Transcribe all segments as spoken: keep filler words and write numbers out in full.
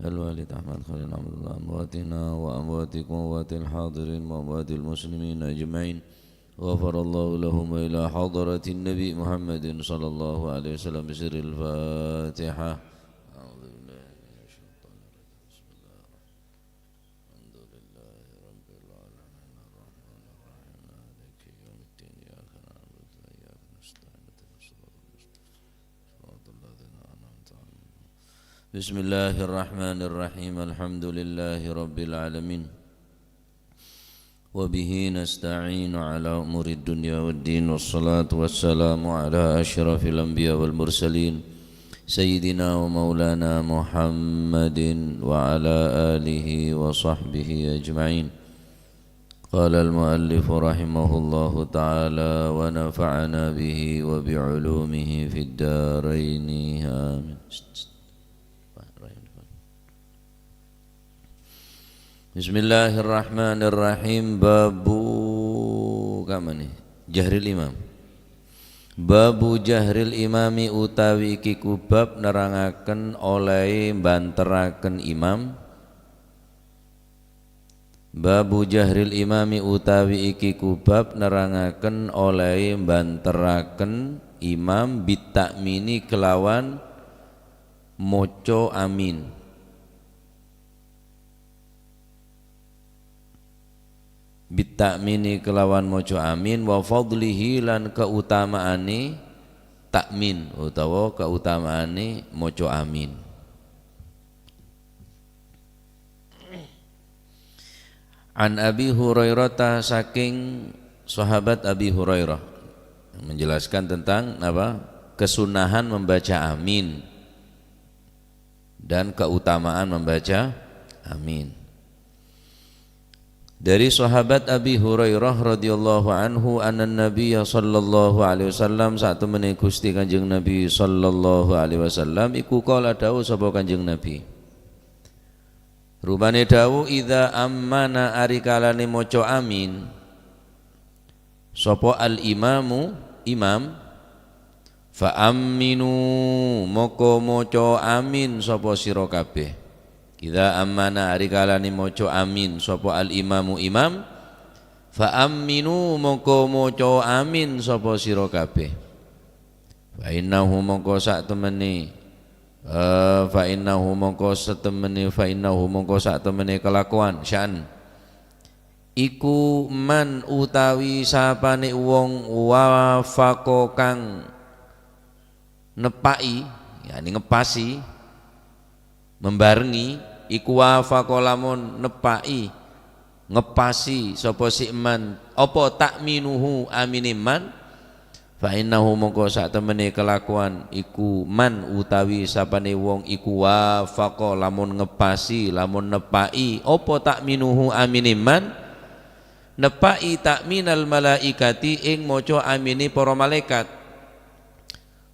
الوالد أحمد خليل عبد الله، أمواتنا وأمواتكم وأموات الحاضرين وأموات المسلمين أجمعين. غفر الله لهم وإلى حضرة النبي محمد صلى الله عليه وسلم بسر الفاتحة. أعوذ بالله من الشيطان الرجيم. بسم الله الرحمن الرحيم. الحمد لله رب العالمين. الرحمن الرحيم. مالك يوم الدين. إياك نعبد وإياك نستعين. اهدنا الصراط المستقيم. صراط الذين أنعمت عليهم. بسم الله الرحمن الرحيم. الحمد لله رب العالمين. وبه نستعين على أمور الدنيا والدين. والصلاة والسلام على أشرف الأنبياء والمرسلين، سيدنا ومولانا محمد وعلى آله وصحبه أجمعين. قال المؤلف رحمه الله تعالى ونفعنا به وبعلومه في الدارين. آمين. Bismillahirrahmanirrahim. Babu kamani? Jahril imam. Babu jahril imami utawi iki kubab nerangaken oleh banterraken imam. Babu jahril imami utawi iki kubab nerangaken oleh banterraken imam bitta'mini kelawan maca amin. Bitta'mini kelawan maca amin, wa fadlihi lan kautamaane ta'min utawa kautamaane maca amin. An Abi Hurairah, saking sahabat Abi Hurairah, menjelaskan tentang apa? Kesunahan membaca amin dan keutamaan membaca amin. Dari sahabat Abi Hurairah radhiyallahu anhu, anna Nabiyya sallallahu alaihi wasallam, saat temene Gusti Kanjeng Nabi sallallahu alaihi wasallam iku qala, dawuh sapa Kanjeng Nabi. Rupane dawuh, "Idza ammana," ari kalane maca amin sapa al-imamu, imam, "fa amminu," moko maca amin sapa sira kabeh. "Idza ammana," ari kalane maca amin sapa al-imamu, imam, "fa amminu," moko maca amin sapa sira kabeh. Fa innahu mongko sak temene, eh, fa innahu mongko satemene, fa innahu mongko sak temene kelakuan, sya'an. Iku man utawi sapane wong wafaqa kang neppa'i, yakni ngepasi, membarengi, iku wafaqa lamun neppa'i, ngepasi sapa si man, apa ta'minuhu amine man, fa innahu mongko sak temene kelakuan iku man utawi sapane wong iku wafaqa lamun ngepasi, lamun neppa'i, apa ta'minuhu amine man, neppa'i ta'minal malaikati ing maca amine para malaikat.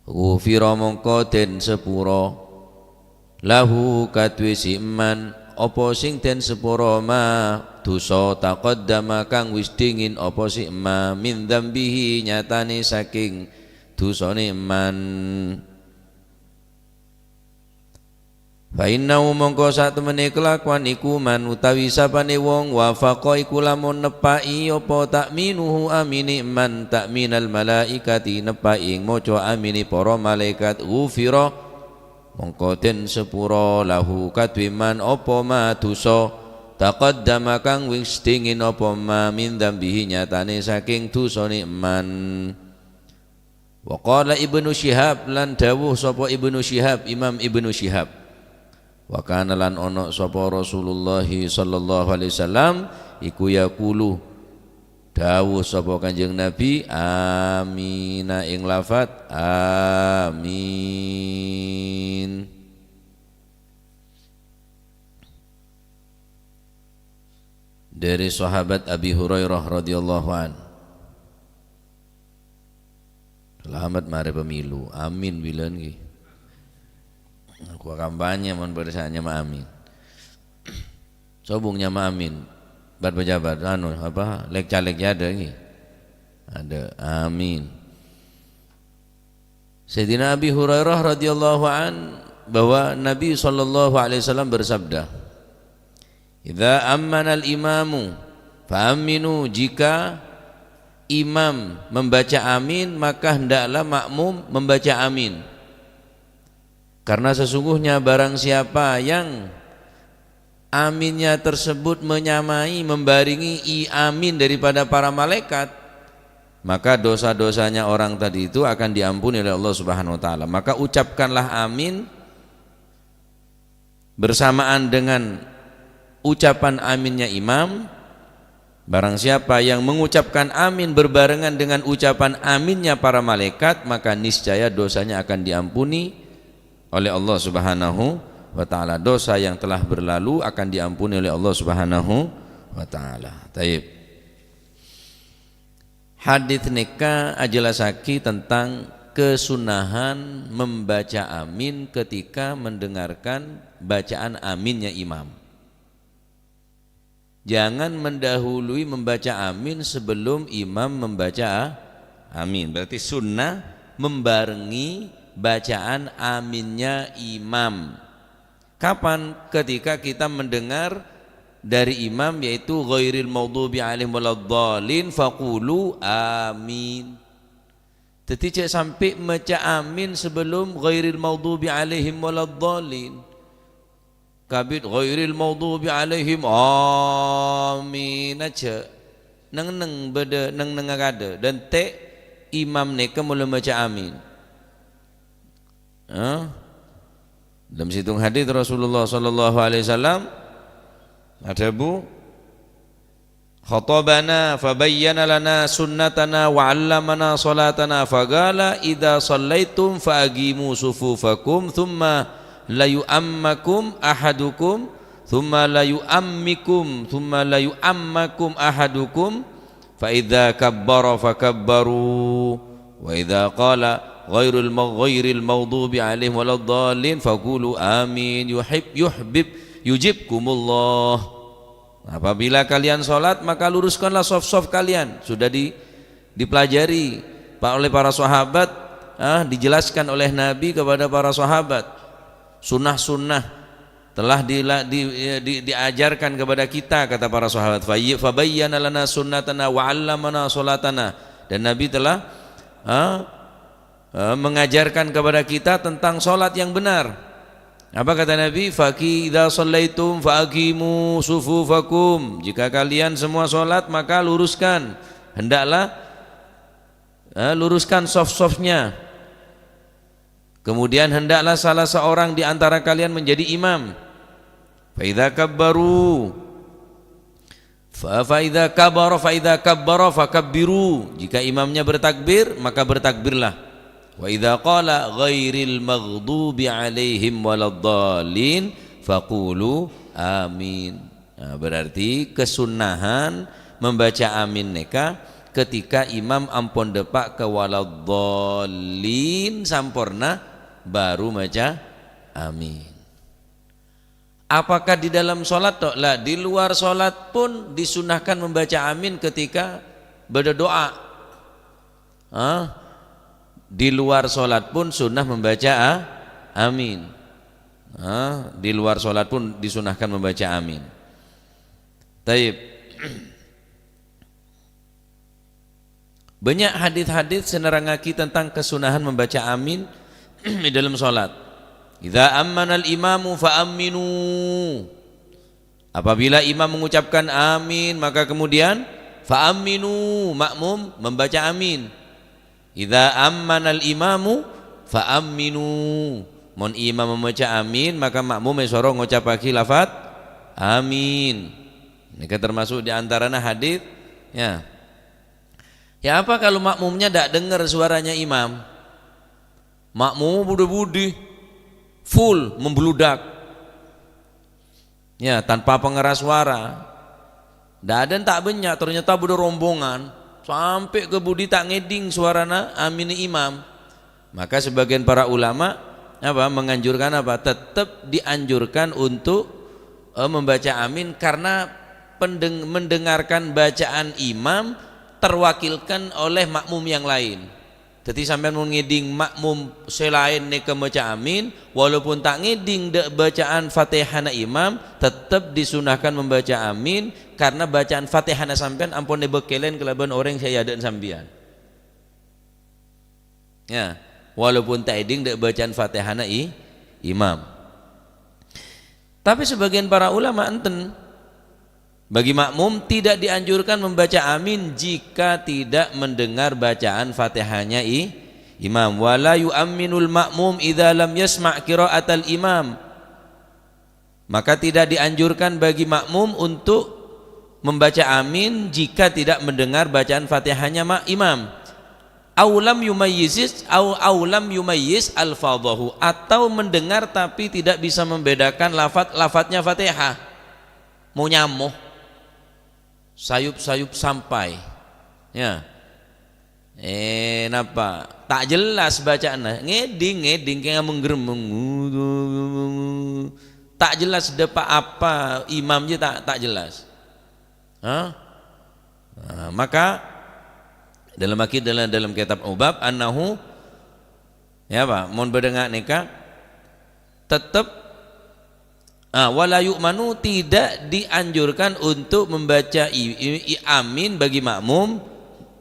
Ghufira mongko den sepuro. Lahu kaduwe si man, apa sing den sepuro ma, dusa taqaddama kang wis dingin apa si ma, min dzambihi nyatane saking dusane man. Fa innahu mongko satemene kelakuan iku man utawi sapane wong wafaqa iku lamun neppa'i apa ta'minuhu amine man ta'minal malaikati neppa'i ing maca amine para malaikat ghufira mongko den sepuro lahu kaduwe man apa ma dusa taqaddama kang wis dingin apa ma min dzambihi nyatane saking dusane man. Wa qala Ibnu Syihab, lan dawuh sapa Ibnu Syihab, Imam Ibnu Syihab. Wa kana lan ana sapa Rasulullah sallallahu alaihi wasallam iku yaqulu, dawuh sapa Kanjeng Nabi, "Amina," ing lafat amin. Dari sahabat Abi Hurairah radhiyallahu an. Selamat mare pemilu. Amin bilan ki. Aku kampanye mon pada saat nyama amin. Sobung nyama amin. Buat pejabat, anu, apa, lek caleg ya ada ki. Ada. Amin. Sayyidina Abi Hurairah radhiyallahu an bahwa Nabi sallallahu alaihi wasallam bersabda, "Idza ammanal imamu fa'aminu," jika imam membaca amin, maka hendaklah makmum membaca amin. Karena sesungguhnya barang siapa yang aminnya tersebut menyamai, membarengi i-, amin daripada para malaikat, maka dosa-dosanya orang tadi itu akan diampuni oleh Allah Subhanahu wa Ta'ala. Maka ucapkanlah amin bersamaan dengan ucapan aminnya imam. Barang siapa yang mengucapkan amin berbarengan dengan ucapan aminnya para malaikat, maka niscaya dosanya akan diampuni oleh Allah Subhanahu wa Ta'ala. Dosa yang telah berlalu akan diampuni oleh Allah Subhanahu wa Ta'ala. Taib. Hadits nèka ajellassaghi tentang kesunnahan membaca amin ketika mendengarkan bacaan aminnya imam. Jangan mendahului membaca amin sebelum imam membaca amin. Berarti sunnah membarengi bacaan aminnya imam. Kapan? Ketika kita mendengar dari imam, yaitu ghairil maghdubi alaihim waladdallin, faqulu amin. Dhâddhi jhâ' sampè' maca amin sebelum ghairil maghdubi alaihim waladdallin. Kabit ghairil maghdubi alaihim, amin, ajhâ'. Neng-enneng bâdâ, neng-ennengnga kadâ'. Dântè' imam nèka molaè maca amin. Hah? Dalam sèttong hadits Rasulullah sallallahu alaihi wasallam adhâbu, "Khatabana fabayyana lana sunnatana wa 'allamana shalatana, faqala, 'Idza shallaitum fa aqimu sufufakum, tsumma la yu'ammakum ahadukum, tsumma la yu'ammikum, tsumma la yu'ammakum ahadukum, fa idza kabbara fakabbaru, wa idza qala ghairul ma-, ghairil maghdubi 'alaihim waladdallin, faqulu amin, yuhib-, yuhbib-, yujibkumullah.'" Apabila kalian salat, maka luruskanlah saf-saf kalian. Sudah di-, dipelajari pa-, oleh para sahabat, ah, dijelaskan oleh Nabi kepada para sahabat. Sunnah-sunnah telah dila-, di-, di-, diajarkan kepada kita, kata para sahabat. "Fayy-, fabayyana lana sunnatana wa 'allamana shalatana." Dan Nabi telah, ah, eh, mengajarkan kepada kita tentang salat yang benar. Apa kata Nabi? "Faqi-, idza shallaitum fa aqimu sufufakum." Jika kalian semua salat, maka luruskan. Hendaklah, eh, luruskan saf-safnya. Kemudian hendaklah salah seorang di antara kalian menjadi imam. "Fa idza kabbaru." Fa, fa idza kabara, fa idza kabbara fakabbiru. Jika imamnya bertakbir, maka bertakbirlah. "Wa idza qala ghairil maghdubi 'alaihim waladdallin, faqulu amin." Nah, berarti kesunnahan membaca amin nèka ketika imam ampon dâpa' ka waladdallin samporna, baru maca amin. Apakah di dalam salat tok? La, di luar salat pun disunahkan membaca amin ketika bâdâ doa. Hah? Di luar salat pun sunnah membaca a-, amin. Hah? Di luar salat pun disunahkan membaca amin. Taib. Bânnya' hadits-hadits sè nerrangngaghi tentang kesunahan membaca amin è dâlem salat. "Idza ammanal imamu fa aminu." Apabila imam mengucapkan amin, maka kemudian fa aminu, makmum membaca amin. "Idza ammanal imamu fa aminu." Mon imam mamaca amin, maka makmum èsoro ngocappaghi lafat amin. Nèka termasuk di antarana hadits, ya. Ya, apa kalau makmumnya ndak dengar suaranya imam? Makmum budi-budi, full, membludak. Ya, tanpa pengeras suara. Ndak ada yang tak banyak, ternyata budi rombongan, sampai ke budi tak ngeding suarana amin imam. Maka sebagian para ulama, apa, menganjurkan apa? Tetap dianjurkan untuk, eh, membaca amin karena pendeng-, mendengarkan bacaan imam terwakilkan oleh makmum yang lain. Dhâddhi sampèyan mon ngèdhing ma'mum sè laèn nèka maca amin, walaupun ta' ngèdhing dâ' bacaan Fatihana imam, tettep disunahkan membaca amin, karena bacaan Fatihana sampèyan ampon èbâkkèlèn kalabân orèng sè è adâ'na sampèyan. Ya, walaupun ta' èdhing dâ' bacaan Fatihana i-, imam. Tapi sebagian para ulama enten. Bagi makmum tidak dianjurkan membaca amin jika tidak mendengar bacaan Fatihahnya i-, imam. "Wa la yu'amminul ma'mum idza lam yasma' qira'atal imam." Maka tidak dianjurkan bagi makmum untuk membaca amin jika tidak mendengar bacaan Fatihahnya ma-, imam. Au lam yumayyiz, au, au lam yumayyiz alfadhahu, atau mendengar tapi tidak bisa membedakan lafat-lafadznya Fatihah. Mo nyamo. Sayup-sayup sampai. Ya. Eh, napa? Ta' jelas bacaanna. Ngèdhing, ngèdhing, kèng among-gremmeng. Ta' jelas dâpa' apa, imam jâ ta', ta' jelas. Hah? Nah, maka dalam akid-, dalam, dalam kitab Ubab, annahu, ya, apa? Mon bâdâ nga-, nèka, tettep, ah, "Wa la yu'manu", tidak dianjurkan untuk membaca i-, i-, i-, amin bagi makmum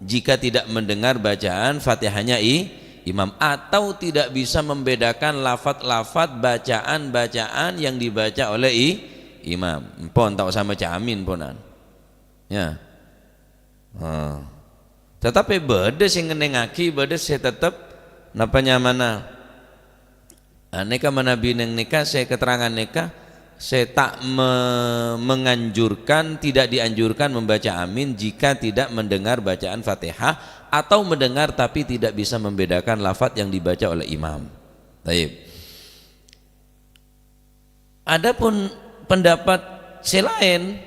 jika tidak mendengar bacaan Fatihahnya i-, imam, atau tidak bisa membedakan lafat-lafat bacaan-bacaan yang dibaca oleh i-, imam. Empon, ta' osa maca amin, ponan. Ya. Ah. Tetapi bâdâ sè ngennengngaghi, bâdâ sè tettep napa nyamana. Ah, nèka manabi neng nèka sè keterangan nèka sè ta' me-, menganjurkan, tidak dianjurkan membaca amin jika tidak mendengar bacaan Fatihah atau mendengar tapi tidak bisa membedakan lafaz yang dibaca oleh imam. Taib. Adapun pendapat sè laèn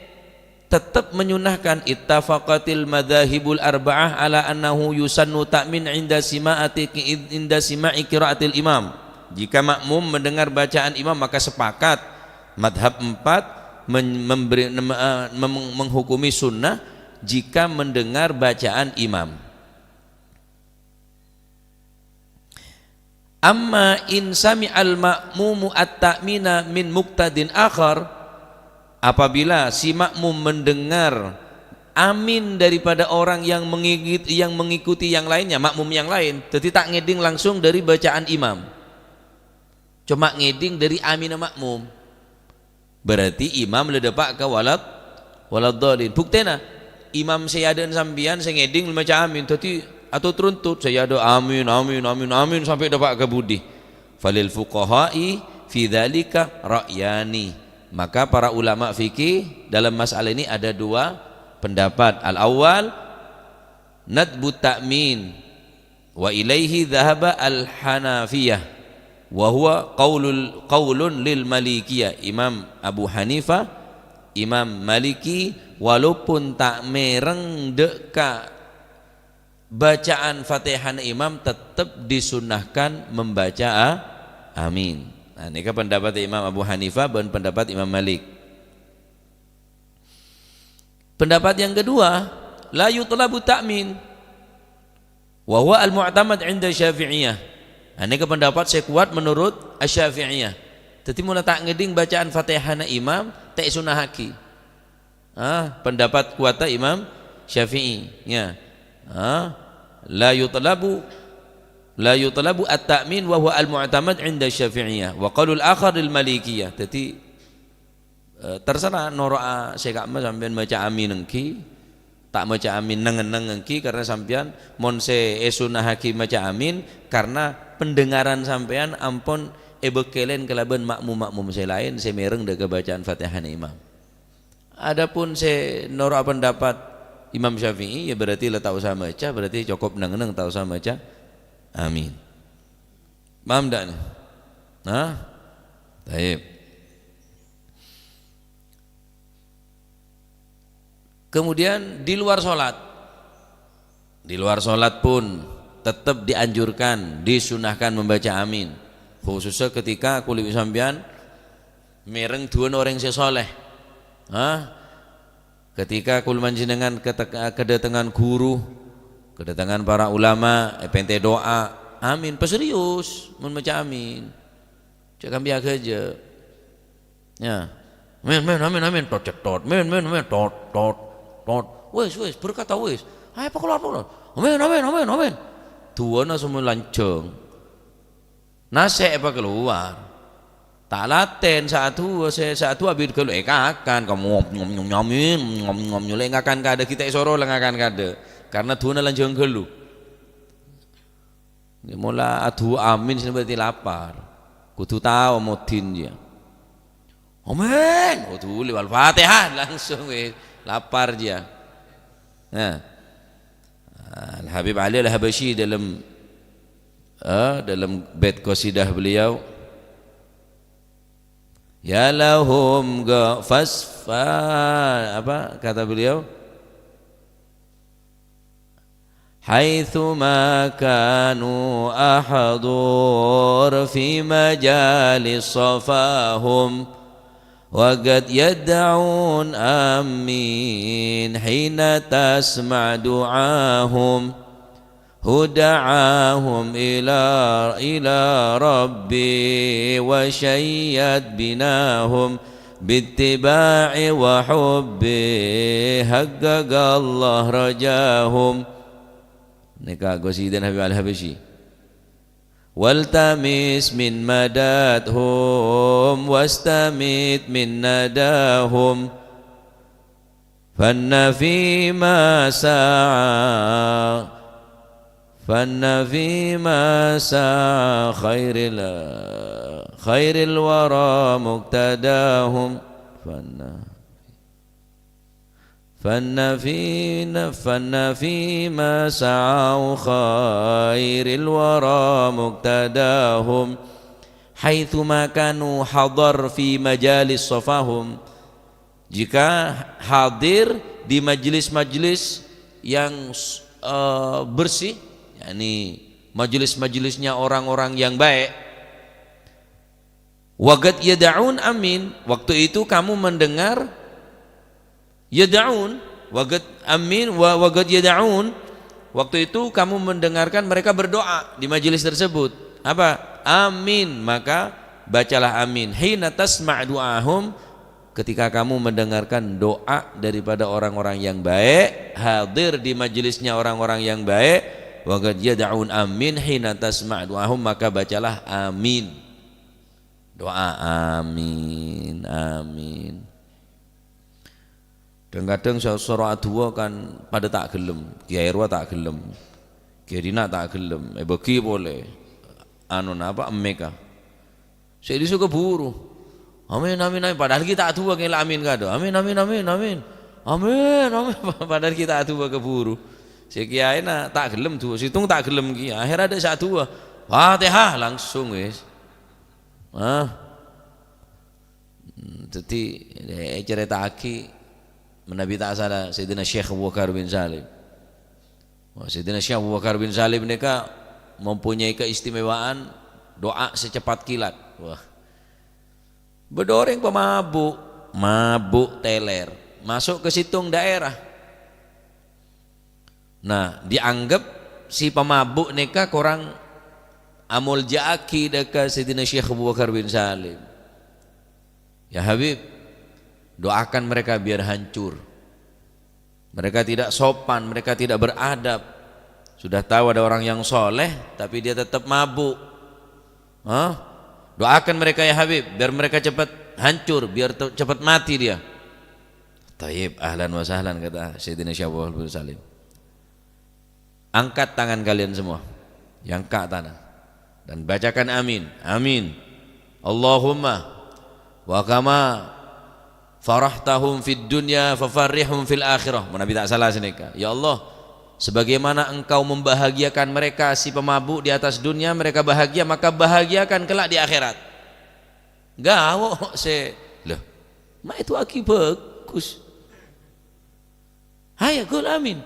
tettep menyunnahkan, "Ittafaqatil madzahibul arba'ah ala annahu yusannu ta'min inda sima'ati, inda sima'i qiraatil imam." Jika makmum mendengar bacaan imam, maka sepakat madhab empat men-, memberi, nem-, eh, mem-, menghukumi sunnah jika mendengar bacaan imam. "Amma in sami'al ma'mumu at-ta'mina min muqtadin akhar," apabila si makmum mendengar amin daripada orang yang mengigit-, yang mengikuti yang lainnya, makmum yang lain, dhâddhi ta' ngèdhing langsung dâri bacaan imam. Coma ngèdhing dâri aminna makmum. Berarti imam la dâpa' ka walad-, waladdallin. Buktèna, imam sè è adâ'na sampèyan sè ngèdhing maca amin, dhâddhi atut-runtut, sè è adâ', "Amin, amin, amin, amin," sampè' dâpa' ka budi. Falil fuqaha'i fi dzalika ra'yani. Maka para ulama fikih dalam masalah ini ada dua pendapat. Al-awwal, nadbu ta'min. Wa ilaihi dzahaba al-Hanafiyah, wa huwa qaulul, qaulun lil Malikiyah. Imam Abu Hanifah, Imam Maliki, walaupun ta' mèreng dâ' ka bacaan Fatihahna imam, tettep disunnahkan membaca a-, amin. Nah, nèka pendapat Imam Abu Hanifah bân pendapat Imam Malik. Pendapat yang kedua, la yutlabu ta'min. Wa huwa al-mu'tamad 'inda Syafi'iyah. Nah, nèka pendapat sè kuat menurut Asy-Syafi'iyah. Dhâddhi, mon la ta' ngèdhing bacaan Fatihahna imam, ta' èsunnahaghi. Ah, pendapat kuatta Imam Syafi'i, ya. Ah, la yutlabu, la yutlabu at-ta'min wa huwa al-mu'tamad 'inda Syafi'iyah. Wa qaulul akhar lil Malikiyah. Dhâddhi, Eh, terserah, noro'a sè ka'emma sampèyan maca amin èngghi, ta' maca amin neng-enneng èngghi, karena sampèyan mon sè èsunnahaghi maca amin, karena pendengaran sampèyan ampon èbâkkèlèn kalabân ma'mum-ma'mum sè laèn sè mèreng dâ' ka bacaan Fatihahna imam. Adapun sè noro'a pendapat Imam Syafi'i, ya berarti la ta' osa maca, berarti cokop neng-enneng ta' osa maca amin. Paham ndak nih? Nah, taib. Kemudian di luar sholat. Di luar sholat pun tetap dianjurkan, disunahkan membaca amin. Khususnya ketika kulâ bi' sampèyan mèreng du'âna orèng sè sholeh. Hah? Ketika kulâ panjhennengan ketek-, kedatangan guru, Kedatangan para ulama, èpèntè du'a. Amin. Paserius, mon maca amin. Jhâ' kambiya ghâjâ. Ya. Amin, amin, amin, amin. Tot, tot. Amin, amin, amin. Tot, tot, tot. Wis, wis, berkata wis. Ayo, pakalowar, pakalowar. Amin, amin, amin, amin. Du'ana semua lanjhâng. Nasè' èpakalowar. Ta' latèn sè adu'a, sè, sè adu'a bit ghâllu èkakan, ka ngom, ngom, ngom, nyamin, ngom, ngom, nyolè ngakan kadâ', ghi' ta' èsoro la ngakan kadâ'. Karna du'ana lanjhâng ghâllu. Mola adu'a amin, sè berarti lapar. Kodhu tao modin, ya. Amin. Kodhu lewat Fatihah langsung, wis, lapar dia. Nah. Al-Habib Ali Al-Habasyi dalam, eh, dalam bait qasidah beliau, "Ya lahum ga-, fasfa," apa kata beliau? "Haitsuma kanu ahdur fi majalis safahum, wa qad yad'un amin hina tasma' du'ahum." Huda'ahum ila, ila Rabbi wa syayyad binahum bittiba'i wa hubbi haqqaqallah rajahum. Nèka Ghusidin Habib Al-Habasyi. Waltamis min madadhum wastamit min nadahum. Fanna fima sa'a, fanna fima sa'a khairil, khairil wara muqtadahum. Fanna, fanna fina, fanna fima sa'a khairil wara muqtadahum. Haitsuma kanu hadar fi majalis safahum. Jika hadir di majelis-majelis yang, eh, bersih, yakni majelis-majelisnya orang-orang yang baik, wa qad yad'un amin, waktu itu kamu mendengar yad'un, wa qad amin, wa, wa qad yad'un, waktu itu kamu mendengarkan mereka berdoa di majelis tersebut. Apa? Amin. Maka bacalah amin. Hina tasma' du'ahum, ketika kamu mendengarkan doa daripada orang-orang yang baik, hadir di majelisnya orang-orang yang baik, wa qad yad'un amin hina tasma' du'ahum, maka bacalah amin. Doa amin, amin. Kadhâng-kadhâng sè soro adu'a kan padâ ta' ghellem, kiyaè rowa ta' ghellem, kiyaè dinna' ta' ghellem, èbâgi polè. Anu napa, emmèka. Sè dhi' suka buru. Amin, amin, amin. Padahal ghi' ta' adu'a ngèla amin kadâ'. Amin, amin, amin, amin. Amin, amin. Padahal ghi' ta' adu'a keburu. Sè kiyaèna ta' ghellem du'a, sèttong ta' ghellem kèya. Akhèrra adâ' sè adu'a. Fatihah langsung wis. Ah. Hmm, dhâddhi, eh, ècarèta'aghi, manabi ta' sala, Sayyidina Syekh Abu Bakar bin Salim. Wah, Sayyidina Syekh Abu Bakar bin Salim nèka mempunyai keistimewaan doa secepat kilat. Wah. Bâdâ orèng pamabuk, mabuk tèlèr, maso' ka sèttong daerah. Nah, dianggep si pamabuk nèka korang amolja'aghi dâ' ka Sayyidina Syekh Abu Bakar bin Salim. Ya Habib, doakan mereka biar hancur. Mereka tidak sopan, mereka tidak beradab. Sudah tahu ada orang yang soleh, tapi dia tetap mabuk. Hah? Doakan mereka, ya Habib, biar mereka cepat hancur, biar te-, cepat mati dia. Tayyib, ahlan wa sahlan, kata Sayyidina Syekh Abdul Salim. Angkat tangan kalian semua. Yang ke tanah. Dan bacakan amin. Amin. Allahumma wa kama farahtahum fid dunya fafarrihum fil akhirah. Manabi ta' sala sanèka. Ya Allah, sebagaimana Engkau membahagiakan mereka si pemabuk di atas dunia, mereka bahagia, maka bahagiakan kelak di akhirat. Gawo' sè, loh, ma' èdu'aaghi bagus. Hayo, qul amin.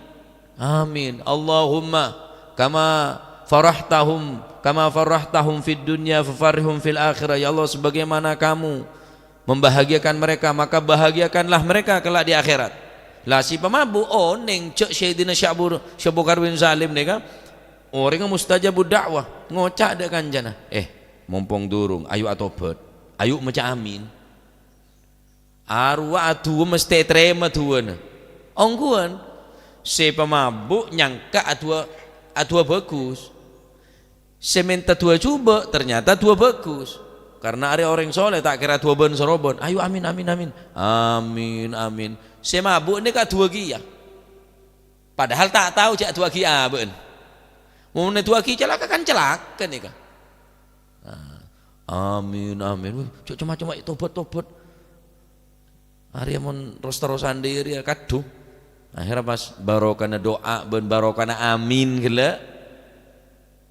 Amin. Allahumma kama farahtahum, kama farahtahum fid dunya fafarrihum fil akhirah. Ya Allah, sebagaimana Kamu membahagiakan mereka, maka bahagiakanlah mereka kelak di akhirat. La sè pamabuk onèng jhâ' Sayyidina Syekh Abu, Syekh Abu Bakar bin Salim nèka orèngnga mustajabud da'wah, ngoca' dâ' kancana, "Eh, mompong durung, ayu atobhât, ayu maca amin." Arowa adu'a mestè ètarèma du'ana. Ongghuwân, sè pamabuk nyangka adu'a, adu'a bhâghus. Sè mènta du'a jhubâ', ternyata du'a bhâghus. Karna arèya orèng soleh, ta' kèra du'a bân-sarobân. "Ayo, amin, amin, amin. Amin, amin." Sè mabuk nèka du'a kèya. Padahal ta' tao jhâ' du'a ghi' abâ'na. Mon du'a ghi' calaka, kan calaka nèka. Nah, "Amin, amin. Wah, jhâ' coma-coma, tobhât, tobhât." Arèya mon ros-terrosan dhâri, ya, kadhu. Akhirnya pas barokana du'a bân barokana amin ghellâ',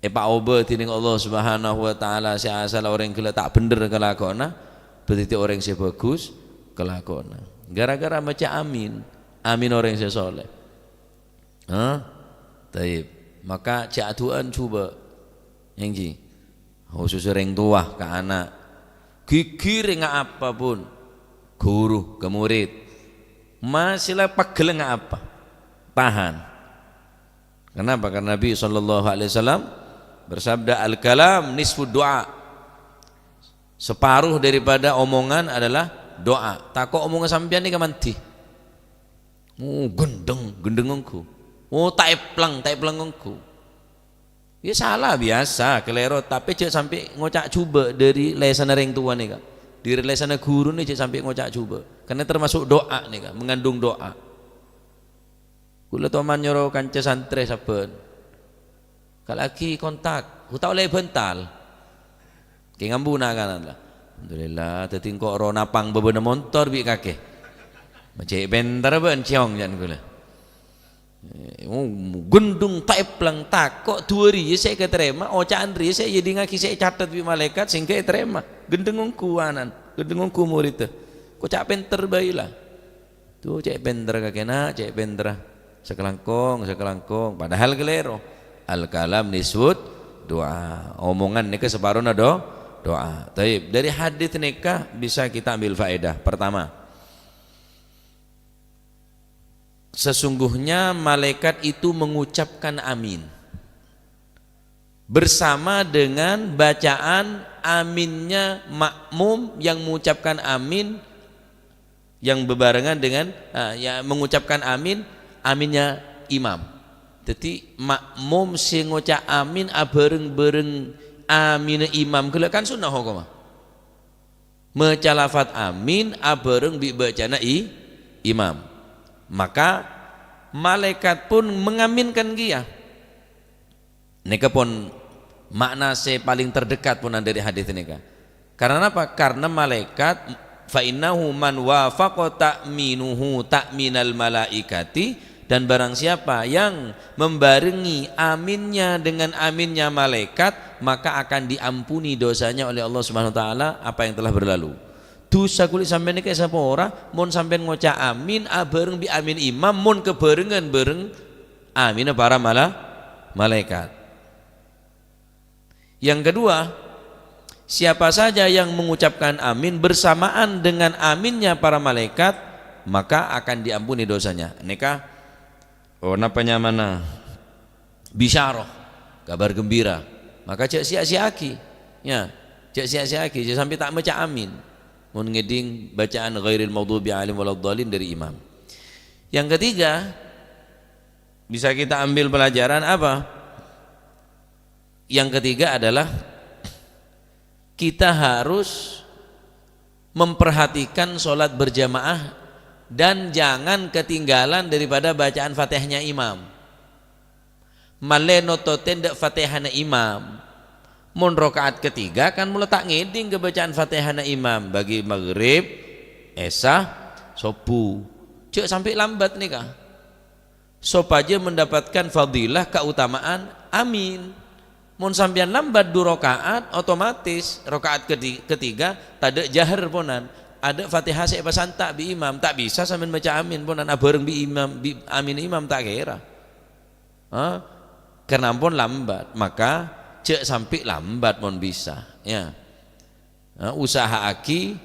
èpaobâ dening Allah Subhanahu wa Ta'ala, sè asalla orèng ghellâ' ta' bhendher kalakowanna, dhâddhi orèng sè bhâghus kalakowanna. Gara-gara maca amin, amin orèng sè soleh. Hah? Taib. Maka jhâ' adu'ân jhubâ'. Ènggi. Khusus orèng towa ka ana'. Ghighir ngapa pon. Guru ka murid. Masih la pegghel ngapa. Tahan. Kenapa? Karena Nabi sallallahu alaihi wasallam bersabda, "Al-kalam nisfu du'a." Separuh daripada omongan adalah doa. Tako' omongan sampèyan nèka mandhi. Oh, gendheng, gendheng ongghu. Oh, ta' èpleng, ta' èpleng ongghu. Ya sala biyasa, kalèro, tapè jhâ' sampè' ngoca' jhubâ' dhâri lèsanna rèng towa nèka. Dhâri lèsanna ghuruna jhâ' sampè' ngoca' jhubâ'. Karena termasuk doa nèka, mengandung doa. Kaulâ toman nyoro kanca santrè sabbhân. Kala'aghi kontak, hu ta' ollè bântal. Kè ngambuna kanan la. Alhamdulillah, dhâddhi engko' ro napang bâbâna montor bi' kakè. Ma' cè' pènter bân cèyong, ca'na kaulâ. Eh, oh, gendheng ta' èpleng, tako' du'a rèya sè èkatarèma, oca'an rèya sè èdingngaghi sè ècatet bi' malaèkat sehingga ètarèma. Gendheng ongghu anan, gendheng ongghu moriddhâ. Ko' ca' pènter bhâi la. Tuh, cè' pènter kakè, na', cè' pènter. Sakalangkong, sakalangkong. Padahal kalèro. Al-kalam nisfu du'a. Omongan nèka saparona do-, doa. Taib. Dari hadis nèka bisa kita ambil faedah. Pertama, sesungguhnya malaikat itu mengucapkan amin. Bersama dengan bacaan aminnya makmum yang mengucapkan amin, yang berbarengan dengan, ah, ya, mengucapkan amin, aminnya imam. Dhâddhi, makmum sè ngoca' amin abhâreng-bhâreng aminna imam ghellâ' kan sunnah hokomma. Maca lafat amin abhâreng bi' bacana i-, imam. Maka, malaikat pun mengaminkan kèya. Nèka pon ma'na sè palèng terdekat pon dhâri hadis nèka. Karena apa? Karena malaikat, "Fa innahu man wafaqa ta'minuhu ta'minal malaikati," dan barang siapa yang membarengi aminnya dengan aminnya malaikat, maka akan diampuni dosanya oleh Allah Subhanahu wa Ta'ala apa yang telah berlalu. Dhusa kulâ sampèyan nèka èsapora, mon sampèyan ngoca' amin abhâreng bi' amin imam, mon kabhârengan bhâreng aminna para mala-, malaèkat. Yang kedua, siapa saja yang mengucapkan amin bersamaan dengan aminnya para malaikat, maka akan diampuni dosanya. Nèka, oh, napa nyamana? Bisyarah, kabar gembira. Maka jhâ' siya-siya'aghi. Ya, jhâ' siya-siya'aghi, jhâ' sampè' ta' maca amin. Mon ngèdhing bacaan ghairil maghdubi alaihim waladdallin dhâri imam. Yang ketiga, bisa kita ambil pelajaran apa? Yang ketiga adalah kita harus memperhatikan sholat berjamaah dan jangan ketinggalan daripada bacaan Fatihahnya imam. Malè nototè dâ' Fatihahna imam. Mon raka'at ketiga kan mula ta' ngèdhing ka bacaan Fatihahna imam bagi maghrib, isya, subuh. Jhâ' sampè' lambat nèka. Sopajâ mendapatkan fadilah, keutamaan. Amin. Mon sampèyan lambat du raka'at, otomatis raka'at kedi-, ketiga tadâ' jahar ponan. Adâ' Fatihah sè èpasanta' bi' imam, ta' bisa sampèyan maca amin ponan abhâreng bi' imam, bi' amin imam ta' kèra. Ha? Karna ampon lambat, maka jhâ' sampè' lambat mon bisa, ya. Ha, usaha'aghi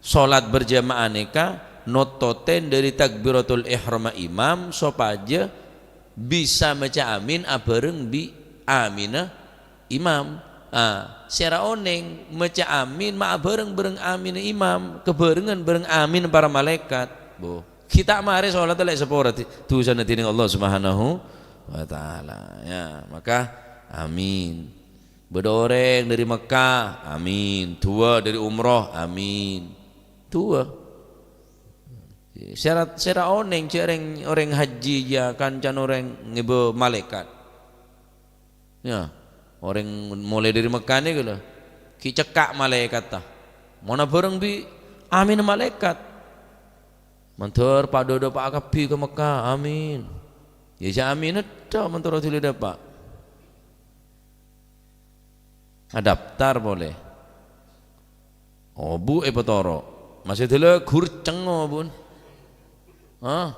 sholat berjamaah nèka Nototen dhâri takbiratul ihram imam sopajâ bisa maca amin abhâreng bi' aminna imam. Ah, sèra onèng maca amin ma' abhâreng bhâreng aminna imam, kabhârengan bhâreng amin para malaèkat. Bo, ghi' ta' marè solatta lè' sapora di-, dusana dhinèng Allah Subhanahu wa Ta'ala. Ya, maka amin. Bâdâ orèng dhâri Mekkah, amin. Duwâ' dhâri umroh, amin. Duwâ'. Sèra, sèra onèng jhâ' rèng, orèng haji, ya, kancana orèng ngèbâ malaèkat. Ya, orèng molaè dhâri Mekkah nèko lho, ghi' cekka' malaèkatta. Mon abhâreng bi' aminna malaèkat. Mandhâr padâ-dâpa'a kabbhi ka Mekkah, amin. Ya, jhâ' amin èdhâ' mon terro dhuli dâpa'. Adaptar polè. Obu' èpatoro'. Masè dâlâ ghurceng obu'na. Hah?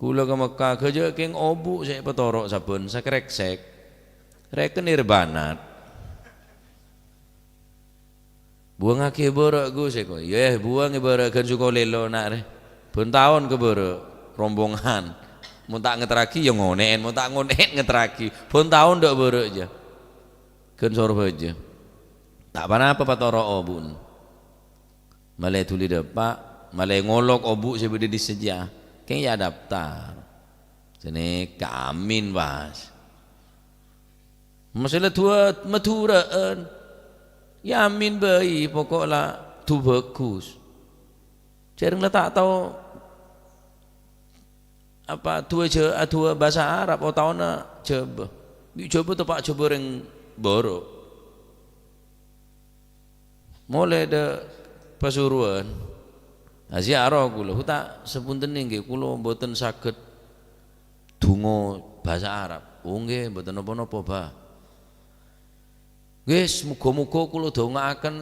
Kaulâ ka Mekkah, ghâjâ' kèng obu' sè èpatoro' sabbhân, sakrèksèk. Rèken èrbanat. Buwângaghi bârâ', Gus, èko. Iyâ, buwâng bârâ' ghân soko lèlo, na', rè. Bân taon ka bârâ', rombongan. Mon ta' ngèterraghi, ya ngonè'èn. Mon ta' ngonè'èn, ngèterraghi. Bân taon dâ' bârâ', jâ. Ghân Sorbhâjâ. Ta' ponapa patoro' obu'na. Malè dhuli dâpa', malè ngolok obu' sè bâdâ è dissa' jâ. Kèng ya adaptar. Sènè ka amin, pas. Masala duwâ' Madhurâ'ân. Ya amin bhâi, poko' la du bhâghus. Jhâreng la ta' tao apa duwâ' jhâ-, aduwâ' bhâsa Arab, otaona Jhâbâ. Bi' Jhâbâ teppa' Jhâbâ rèng bârâ'. Molaè dâ' Pasuruan, aziarah kaulâ, "Huta, sapunten ngghi, kaulâ mboten saged dungo bhâsa Arab." "Oh, ngghi, mboten napa-napa, Bâ." "Wis, moga-moga kaulâ dongaaken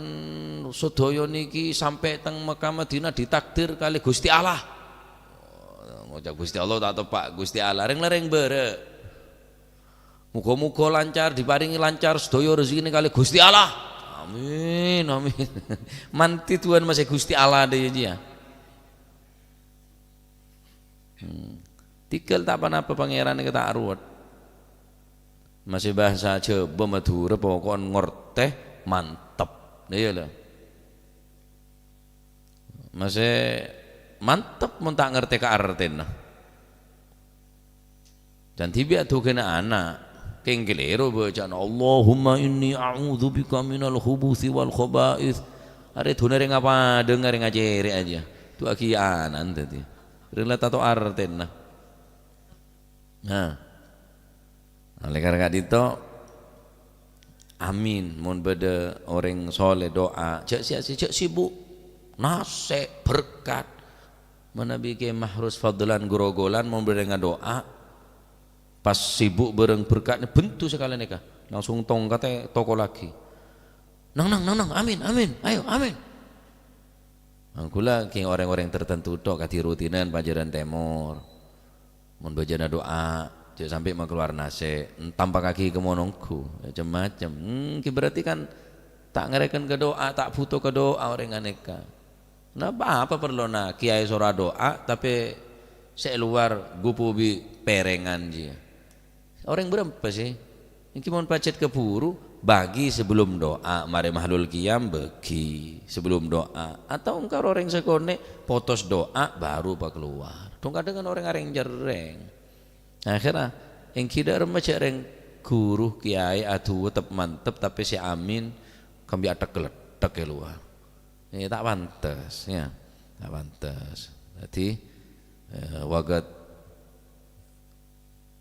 sadhâjâ nèkè sampè' teng Mekkah Madinah ditakdir kalè Gusti Allah." Ngoca' Gusti Allah ta' teppa', Gusti Allah, rèng-larèng bârâ'. Moga-moga lancar, diparèngè lancar sadhâjâ rejhekkèna kalè Gusti Allah. Amin, amin. Manti duwâ'ân masè Gusti Allah dâ' iyâ, jiyâ. Hmm. Tèghâl ta' ponapa Pangèran nèka ta' ruwet. Masè bhâsa Jhâbâ Madhurâ poko'en ngortè mantep. Iyâ, lho. Masè mantep mon ta' ngartè ka artèna. Can dhibi' adhughâna ana', kèng kalèro bâca'na, "Allahumma inni a'udzubika minal khubuthi wal khaba'its." Arè dhuna rèng apadhâng, arè ngacèrè' ajâ. Du'aaghi ana'na dhâddhi. Rèng la ta' tao artèna. Nah. Olè karana ka'dinto, amin. Mon bâdâ orèng soleh do'a, jhâ' sia-sia, jhâ' sibuk. Nasè', berkat. Manabi Kè Mahrus Fadlan Grogolan, mon bâdâ ngado'a, pas sibuk bârâng berkatna, bendhu sakalè nèka. Langsung tongkatta ètokollaghi. "Nang, nang, nang, nang, amin, amin, ayo, amin." Angghulâ kèng orèng-orèng tertentu tok kadhi rutinan Panjairan Tèmor. Mon bâjâna do'a, jhâ' sampè' makalowar nasè', entampakkaghi ka monongghu, ya, cem-macem. Hmm, ghi berarti kan ta' ngarèken ka do'a, ta' bhuto ka do'a orèng ghânèka. Napa apa parlona kèyaè soro ado'a, tapè sè è lowar ghupu bi' pèrèngan jiyâ. Orèng bârâmpa sè? Ènggi mon pajhât kabhuru, bâgi sabellum do'a, marè mahalul qiyam bâgi sabellum do'a. Atau èngkar orèng sakonè' potos do'a, baru pakalowar. Dhung-kadhungan orèng arèng-cerrèng. Akhèrra, ènggi dâ' remma jhâ' rèng ghuru, kèyaè, aduwâ tep-mantep, tapè sè amin, kambi athek-letthek è lowar. Eh, ta' pantes, ya. Ta' pantes. Dhâddhi, eh, waqad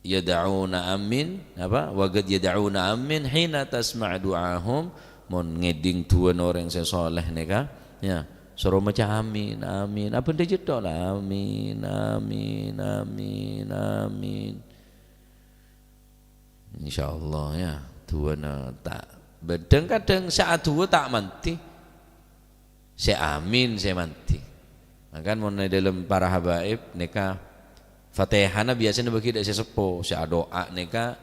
yad'una amin, apa? "Waqad yad'una amin hina tasma' du'ahum." Mon ngèdhing du'âna orèng sè soleh nèka, ya, soro maca amin, amin. Abândhâ cètthok la, amin, amin, amin, amin. Insyaallah, ya, du'âna ta' bâdhâng, kadhâng sè aduwâ ta' mandhi. Sè amin sè mandhi. Mangkana mon è dâlem para habaib nèka Fatihana biyasana bâgi dâ' sè seppo, sè adu'a nèka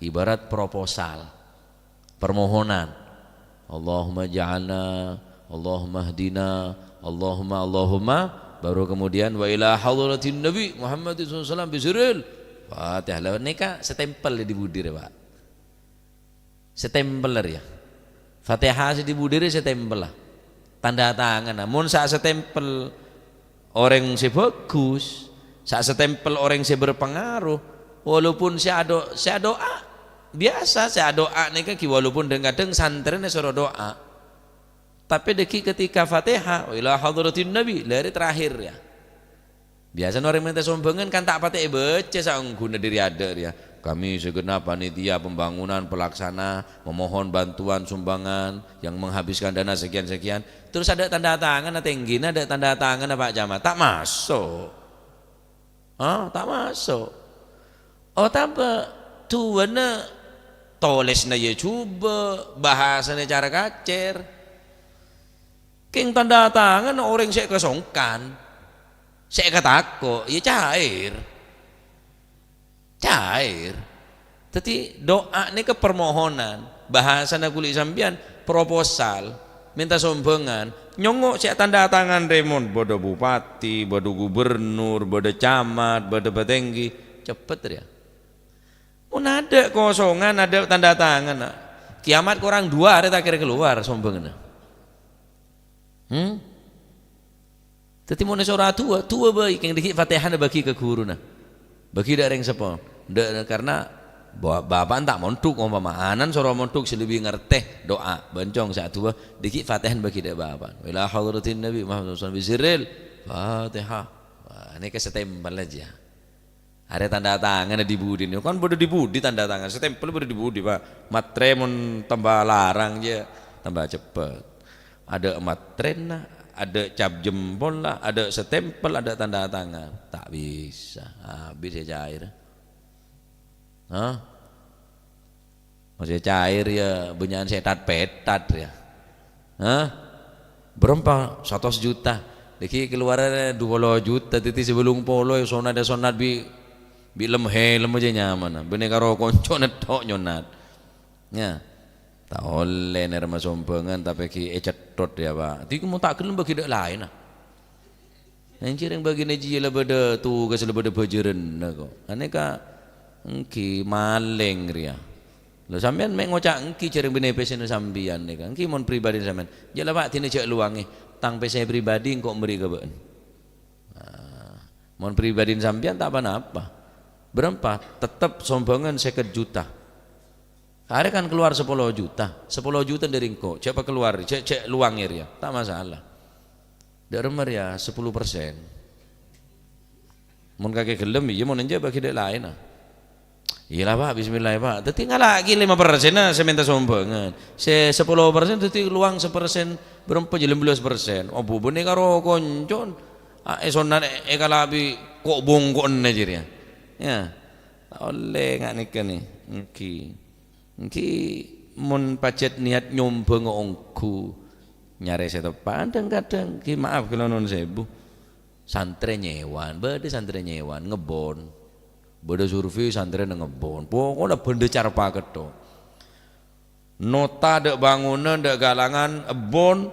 ibarat proposal, permohonan. Allahumma ja'alna, Allahumma hdina, Allahumma, Allahumma, baru kemudian, "Wa ila hadratin Nabi Muhammadin sallallahu alaihi wasallam bisirril Fatihah." Lah, nèka stempel di budi rè, Pak. Stempel rè, ya. Fatihah sè di budi rè stempel, lah. Tanda tangan, nah. Mon sa' stempel orèng sè bagus, sa' stempel orèng sè berpengaruh, walaupun sè ado-, sè ado'a, biasa sè ado'a nèka ghi walaupun dhâng-kadhâng santrèna soro do'a. Tapè dhâggi' ketika Fatihah, "Wa ila hadratin Nabi," la rè terakhir, ya. Biasana orèng mènta sombhângan kan ta' patè èbâca saongghuna dâri adâ' rèya. "Kami segenap panitia pembangunan pelaksana memohon bantuan sumbangan yang menghabiskan dana sekian-sekian." Terus adâ' tanda tangan, tèngghina adâ' tanda tangan Pak Camat. Ta' maso'. Ah, ta' maso'. Otabâ duwâna tolèsna ya jhubâ', bhâsana cara kacèr. Kèng tanda tangan orèng sè èkasongkan, sè èkatako', ya cair. Cair. Dhâddhi, do'a nèka permohonan. Bhâsana kulâ sampèyan, proposal, mènta sombhângan, nyongngo' sè tanda tangan rè mon bâdâ bupati, bâdâ gubernur, bâdâ camat, bâdâ patèngghi, ceppet rèya. Mon adâ' kosongan, adâ' tanda tangan, kiamat korang duwâ' arè ta' kèra kalowar sombhânganna. Hmm? Dhâddhi, mon èsoro adu'a, du'a bhâi, kèng dhâggi' Fatihana bâgi ka ghuruna. Bâgi dâ' rèng seppo. Dâ-, karna ba-, bapa'na ta' mondhuk, ompama anan soro mondhuk sè lebbi ngartè, do'a, bân cong sè adu'a, dhâggi' Fatihana bâgi dâ' bapa'na. "Ila hadratin Nabi Muhammad sallallahu alaihi wasallam bisirril Fatihah." Wah, nèka stempel aja. Arè tanda tangan di budi nèko. Kan bâdâ di budi tanda tangan. Stempel bâdâ di budi, Pak. Matrè mon tamba larang jâ, tamba ceppet. Adâ' matrèna, adâ' cap jempol la, adâ' stempel, adâ' tanda tangan. Ta' bisa. Abis ya cair. Hah? Masih cair ya, bânnya'an sè tat-pètat ya. Hah? Bârâmpa? Satos juta. Dhâggi' kalowarra du polo juta, dhâddhi sè bâllung polo ya sonat-sonat bi', bi' lem-helem jâ nyamana. Bânnè karo konco netto' nyonat. Ya. Ta' ollè nèrèma sombhângan, tapè ghi' ècèthot ya, Pak. Dhâddhi mon ta' ghellem bâgi dâ' laènna. Ènjhârèng bâgina jiyâ la bâdâ tugas, la bâdâ bhâjârânna ko'. Anèka èngghi malèng rèya. Lho, sampèyan mè' ngoca' èngghi jhârèng bânnè pèssèna sampèyan nèka. Èngghi mon pribadina sampèyan. Jâ' la, Pak, dinah jâ' lowangnge. Tang pèssè pribadi engko' mèrri ka bâ'na. Nah, mon pribadina sampèyan ta' pa-napa. Bârâmpa? Tettep sombhângan sèket juta. Arè kan kalowar sapolo juta. Sapolo juta dâri engko'. Jâ' pakalowar, jâ', jâ' lowangnge rèya. Ta' masalah. Dâ' remma rèya sapolo persen. Mon kakè ghellem, iyâ, mon enjâ' bâgi dâ' laènna. Iyâ la, Pak, bismillah, Pak. Dhâddhi ngala'aghi lèma persenna sè mènta sombhângan. Sè sapolo persen dhâddhi lowang sapersen, bârâmpa jâ' lèma bellâs persen. Obu bânnè karo konco, a, èsonat è-, èkalabi ko'-bongko'na jârèya. Ya. Ta' ollè nga' nèka nè. Èngghi. Èngghi mon pajhât niyat nyombhângnga ongghu nyarè sè teppa', dhâng-kadhâng, ghi, maaf, kaulâ nuwun sèbu. Santrè nyèwan, bâdâ santrè nyèwan, ngebbhun. Bâdâ survei santrèna ngebbhun. Poko'na bhendhâ carpa ketto'. Nota dâ' bângonan, dâ' galangan, ebbhun,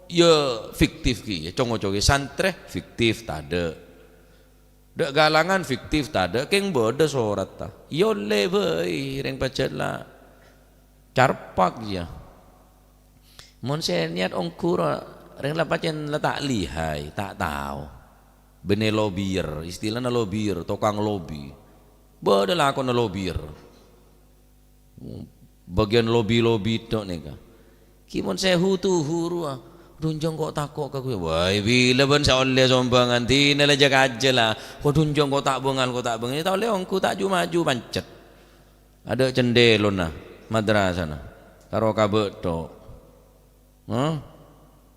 ya fiktif ghi, ya, co-ngoco ghi. Santrè fiktif, tadâ'. Dâ' galangan fiktif tadâ', kèng bâdâ soratta. Ya ollè bhâi, rèng pajhât la carpa, ya. Mon sè niyat ongghu ro-, rèng la pajhât la ta' lihai, ta' tao. Bânnè lobiyer, istilana lobiyer, tokang lobi. Bâdâ lakona lobiyer. Bâgiyân lobi-lobi tho' nèka. Ghi mon sè hu-tuhu rowa, "Dhunjhâng ko' tako' ka ghuwâ." Wah, bilâ bân sè ollè sombhângan, dinah la jâ-kajâ la. "Wah, dhunjhâng ko' ta' bângal, ko' ta' bângal." Ta' ollè ongghu, ta' ju-maju pancet. Adâ' cendhèlona madrasana. Karo kabâ' tho'. Hah?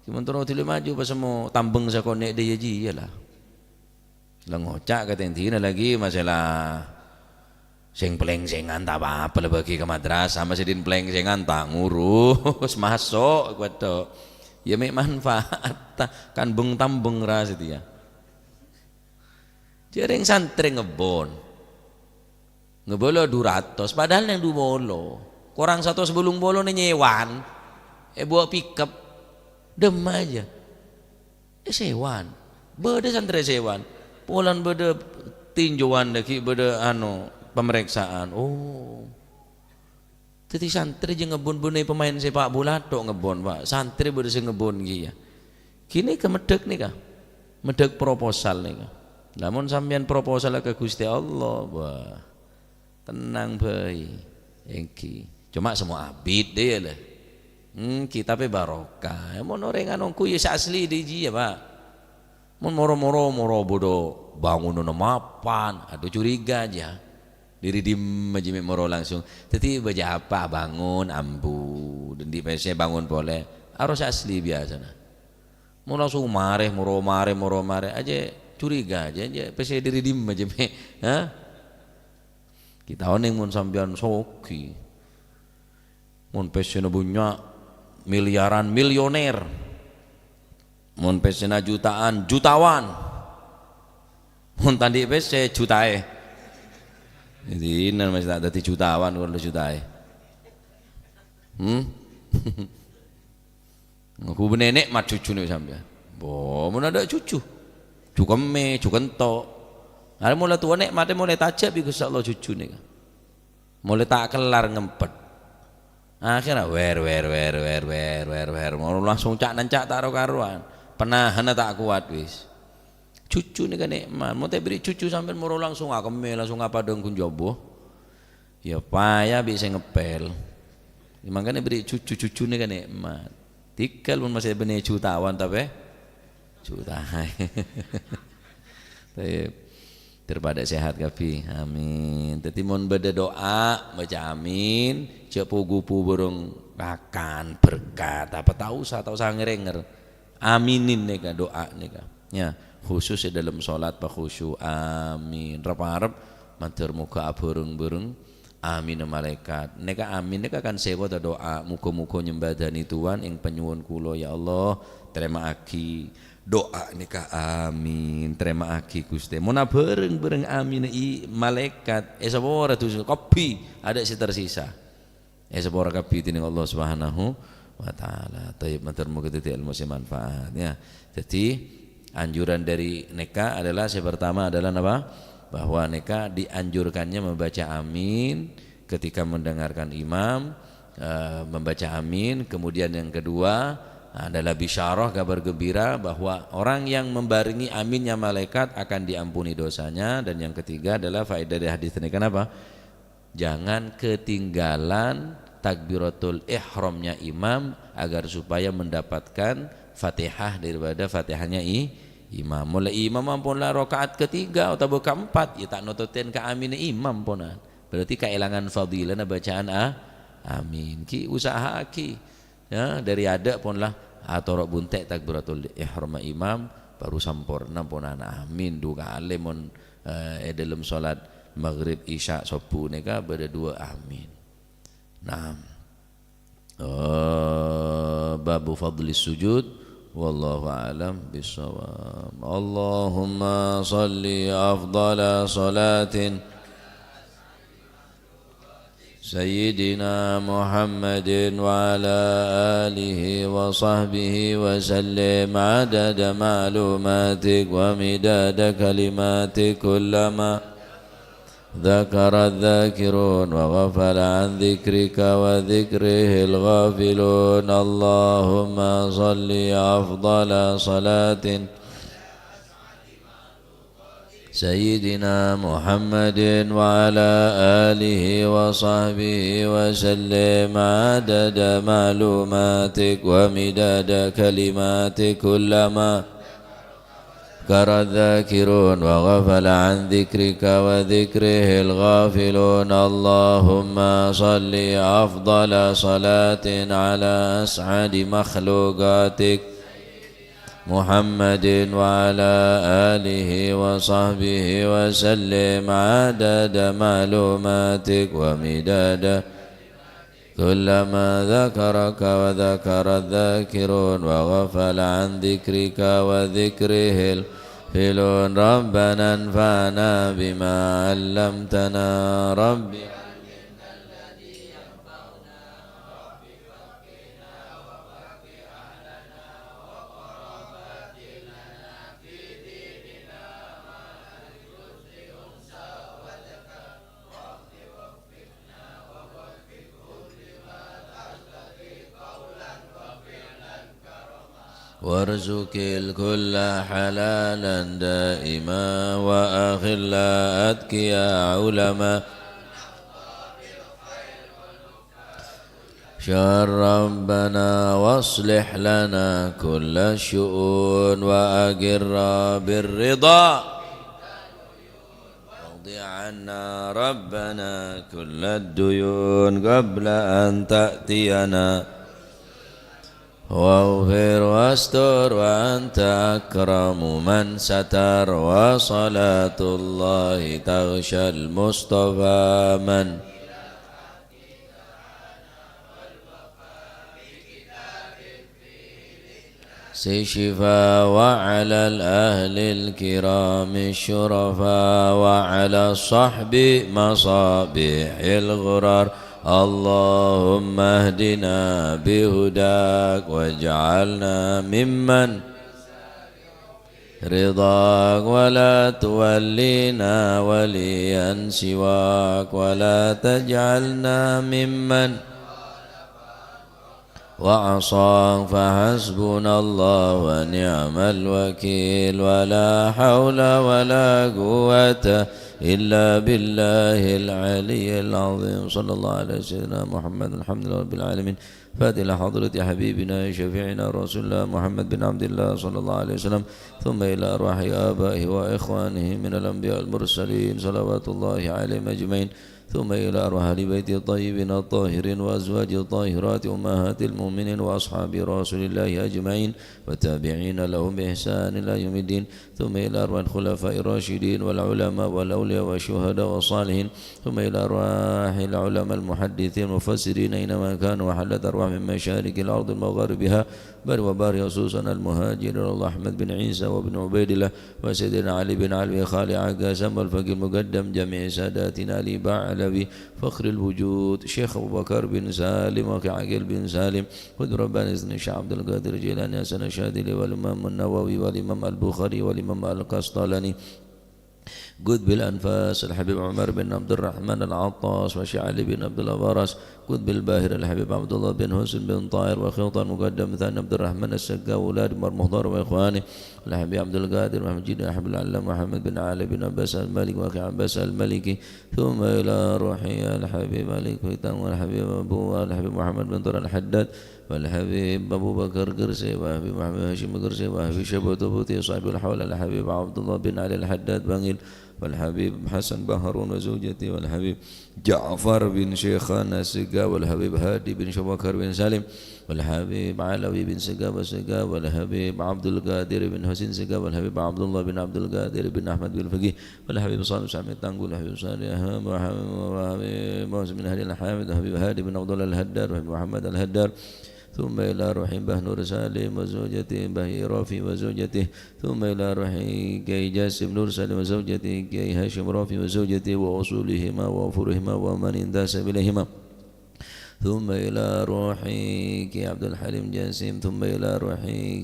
Ghi mon terro dhuli maju pas semmo tambeng sakonè' dâ' iyâ jiyâ la. La ngoca' ka tèndhina lagi masalah sèng plèngsèngan ta' pa-apa la bâgi ka madrasah, ma' sè din plèngsèngan ta' ngurus, maso' kodhu. Ya mè' manfaat ta-, kan beng-tambeng ra satèya. Jârèng santrè ngebbhun. Ngebhâlâ du ratos, padahal neng du polo. Korang satos bâllung polo nè nyèwan. Èbuwâ' pickup. Dâmma jâ. Èsèwan. Bâdâ santrè èsèwan. Polana bâdâ tinjauan lagi, bâdâ, anu, pemeriksaan. Oh. Dhâddhi santrè jhâ' ngebbhun bânnè pemain sepak bola tok ngebbhun, Pak. Santrè bâdâ sè ngebbhun kèya. Ghânèka meddhâk nèka. Meddhâk proposal nèka. Lamon sampèyan proposal ka Ghustè Allah, wah, tenang bhâi. Èngghi. Coma semmo abit dâ' iyâ, la. Hmm, kitabè barokah. Mon orèng anongghu ya sè asli dâ' jiyâ, Pak. Mon moro-moro, moro bâdâ bangunanna mapan, adhu curiga jiyâ. Dhiri dimma jiyâ mè' moro langsung. Dhâddhi bâjâ apa bangun, ambu, dândhi pèssè bangun polè. Arowa sè asli biyasana. Mon langsung marè, moro marè, moro marè, ajâ curiga jiyâ, jiyâ pèssè dhiri dimma jiyâ mè'. Hah? Kita onèng mon sampèyan soghi. Mon pèssèna bânnya', miliaran, milioner. Mon pèssèna jutaan, jutawan. Mon ta' andi' pèssè, jutaè. Dhâddhi, inna masih ta' dhâddhi jutawan, kalau jutaè. Hmm? Ngangghu bânnè nè'mat cucuna sampèyan. Bo, mon adâ' cucu. Cu kemmè, cu kento. Arè mola towa nè'matè molaè tajhâ' bi' Ghustè Allah cucu nèka. Molaè ta' kellar ngempet. Akhirnya wer, wer, wer, wer, wer, wer, wer. Mau langsung ca'-nanca' ta' ro-karowan. Penahanna ta' kowat wis. Cucu nèka nè'mat. Mon ta' èberri' cucu sampèyan moro langsung akemmè, langsung apadhâng ghun jhâbâ. Ya paya bi' sè ngepèl. Ya mangkana èberri' cucu, cucu nèka nè'mat. Tèngghâl mon masih bânnè jutawan tapè juta. Tayyib. Terpada sehat kabbhi. Amin. Dhâddhi mon bâdâ doa, baca amin. Jhâ' pu-ghupu bhâreng rakan, berkat, apa ta' osa, ta' osa ngèr-ngèr. Aminin nèka, doa nèka. Ya, khusus è dâlem sholat, pakhusyu'an. Amin. Rep-arep, mandhâr moghâ abhâreng-bhâreng. Aminna malaèkat. Nèka amin nèka kan sèbhâta doa. Moghâ-moghâ nyembadhâni Tuhan, èng panyowon kaulâ, ya Allah, tarèma'aghi doa nèka. Amin. Tarèma'aghi, Ghustè. Mon abhâreng-bhâreng aminna i-, malaèkat, èsapora dhusa kabbhi, adâ' sè tersisa. Èsapora kabbhi dening Allah Subhanahu wa Ta'ala. Tayyib, mandhâr moghâ dhâddhi ilmu sè manfaat, ya. Jadi, anjuran dari nèka adalah, yang pertama adalah apa? Bahwa nèka dianjurkannya membaca amin ketika mendengarkan imam, eh, membaca amin. Kemudian yang kedua adalah bisyarah, kabar gembira, bahwa orang yang membarengi aminnya malaikat akan diampuni dosanya. Dan yang ketiga adalah faedah dari hadis nèka apa? Jangan ketinggalan takbiratul ihramnya imam agar supaya mendapatkan Fatihah daripada Fatihahnya i-, imam. Molaè imam ampon la raka'at ketiga otabâ kaempat, ya ta' nototèn ka aminna imam, ponan. Berarti kaèlangan fadilana bacaan a-, amin. Ghi' usaha'aghi. Ya, dhâri adâ' pon la atoro' bunte' takbiratul ihram imam, baru samporna pon ana amin. Du kalè mon, eh, è dâlem sholat maghrib, isya, sobbhu nèka bâdâ dua amin. Naam. Eh, babu fadlis sujud. Wallahu a'lam bissawab. Allahumma salli afdala salatin Sayyidina Muhammadin wa ala alihi wa sahbihi wa sallim adada ma'lumatik wa midada kalimatik kullama dzakara dzakirun wa ghafala an dzikrika wa dzikrihil ghafilun. Allahumma salli afdala salatin Sayyidina Muhammadin wa ala alihi wa sahbihi wa sallim adada ma'lumatik wa midada kalimatik kullama dzakara dzakirun wa ghafala an dzikrika wa dzikrihil ghafilun. Allahumma salli afdala salatin ala as'adi makhluqatik Muhammadin wa ala alihi wa sahbihi wa sallim adada ma'lumatik wa midada kullama dzakaraka wa dzakara dzakirun wa ghafala an dzikrika wa dzikrihil ghafilun. Rabbana anfa'na bima 'allamtana. Rabbi 'allimna alladzi yanfa'una. Rabbi faqqihna wa faqqih ahlana wa qarabatina. وارزق الكل حلالا دائما، وأخلاء أتقياء علماء شر ربنا، واصلح لنا كل الشؤون، وأقر بالرضا، واقض عنا ربنا كل الديون قبل أن تأتينا، واغفر واستر وأنت أكرم من ستر، وصلاة الله تغشى المصطفى من شفاء، وعلى الأهل الكرام الشرفاء، وعلى الصحب مصابيح الغرر. اللهم اهدنا بهداك، واجعلنا ممن رضاك، ولا تولينا وليا سواك، ولا تجعلنا ممن وعصاك، فحسبنا الله ونعم الوكيل، ولا حول ولا قوة إلا بالله العلي العظيم. صلى الله على سيدنا محمد، الحمد لله رب العالمين. فاتح لحضرة حبيبنا شفيعنا رسول الله محمد بن عبد الله صلى الله عليه وسلم، ثم إلى أرواح آبائه وإخوانه من الأنبياء المرسلين صلوات الله عليهم أجمعين، ثم إلى أرواح أهل بيته الطيبين الطاهرين وأزواجه الطاهرات أمهات المؤمنين وأصحاب رسول الله أجمعين والتابعين لهم بإحسان إلى يوم الدين، ثم إلى أرواح الخلفاء الراشدين والعلماء والأولياء والشهداء والصالحين، ثم إلى أرواح العلماء المحدثين والمفسرين أينما كانوا وحلت أرواحهم من مشارق الأرض ومغاربها بر وبحر، خصوصا المهاجر إلى الله أحمد بن عيسى وابن عبيد الله وسيدنا علي بن علوي خالع قاسم والفقيه المقدم جميع ساداتنا آل بعلوي فخر الوجود شيخ أبو بكر بن سالم وأخي عقيل بن سالم قطب رباني سيدنا الشيخ عبد القادر الجيلاني حسن الشاذلي والإمام النووي والإمام البخاري والإمام القسطلاني قطب الأنفاس الحبيب عمر بن عبد الرحمن العطاس وشيخ علي بن عبد الله البرص قطب الباهر الحبيب عبد الله بن حسين بن طاهر وخلطان مقدم ثاني عبد الرحمن السقا وأولاد عمر مختار وإخوانه الحبيب عبد القادر محمد جيد الحبيب العلامة محمد بن علي بن عباس المالكي وأخي عباس المالكي ثم إلى روحي الحبيب علي كويتان والحبيب أبو الحبيب محمد بن طارق الحداد والحبيب أبو بكر قرسي والحبيب محمد هاشم قرسي والحبيب شبوت بوتي صاحب الحول الحبيب عبد الله بن علي الحداد بنغيل والحبيب حسن بن هارون وزوجته والحبيب جعفر بن شيخان السقا والحبيب هادي بن شبكر بن سالم والحبيب علوي بن سقا وسقا والحبيب عبد القادر بن حسين سقا والحبيب عبد الله بن عبد القادر بن أحمد بن الفقيه والحبيب صالح سامي التانقو والحبيب صالح والحبيب محسن بن هادي الحامد والحبيب هادي بن عبد الله الهدار والحبيب محمد الهدار ثم إلى روح باه نور سالم وزوجته باه إيرافي وزوجته ثم إلى روح كي جاسم نور سالم وزوجته كي هاشم رافي وزوجته وأصولهما وفروعهما ومن انتسب إليهما ثم إلى روح كي عبد الحليم جاسم ثم إلى روح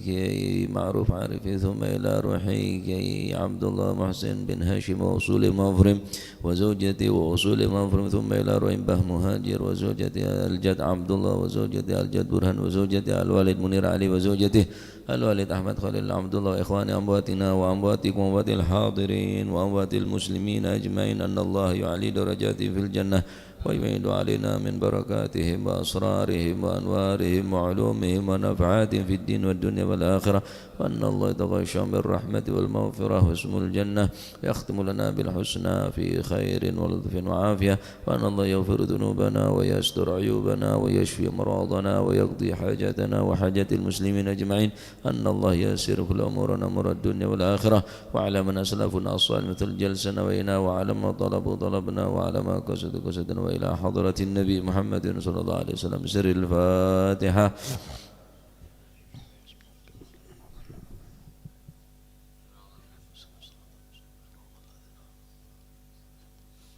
كي معروف عارفي ثم إلى روح كي عبد الله محسن بن هاشم وأصولهم وفروعهم وزوجته وأصولهم وفروعهم ثم إلى روح باه مهاجر وزوجته الجد عبد الله وزوجته الجد برهان وزوجته الوالد منير علي وزوجته الوالد أحمد خليل عبد الله وإخوان أمواتنا وأمواتكم وأموات الحاضرين وأموات المسلمين أجمعين أن الله يعلي درجاتهم في الجنة ويعيد علينا من بركاتهم وأسرارهم وأنوارهم وعلومهم ونفعاتهم في الدين والدنيا والآخرة وأن الله يتغشاهم بالرحمة والمغفرة ويسكنهم الجنة ويختم لنا بالحسنى في خير ولطف وعافية وأن الله يغفر ذنوبنا ويستر عيوبنا ويشفي أمراضنا ويقضي حاجاتنا وحاجات المسلمين أجمعين أن الله ييسر كل أمورنا أمور الدنيا والآخرة وعلى من أسلفنا الصالح مثل جلسنا وإنا وعلى ما طلبوا طلبنا وعلى ما قصدوا قصدنا وإلى حضرة النبي محمد صلى الله عليه وسلم سر الفاتحة.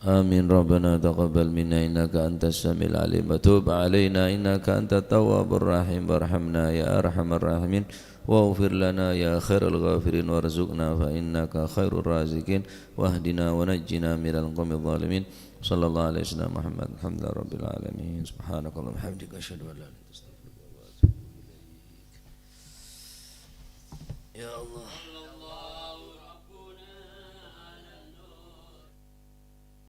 آمين. ربنا تقبل منا إنك أنت السميع العليم وتب علينا إنك أنت التواب الرحيم وارحمنا يا أرحم الراحمين واغفر لنا يا خير الغافرين وارزقنا فإنك خير الرازقين واهدنا ونجنا من القوم الظالمين. صلى الله على سيدنا محمد. الحمد لله رب العالمين. سبحانك اللهم وبحمدك أشهد أن لا إله إلا أنت أستغفرك وأتوب إليك. Ya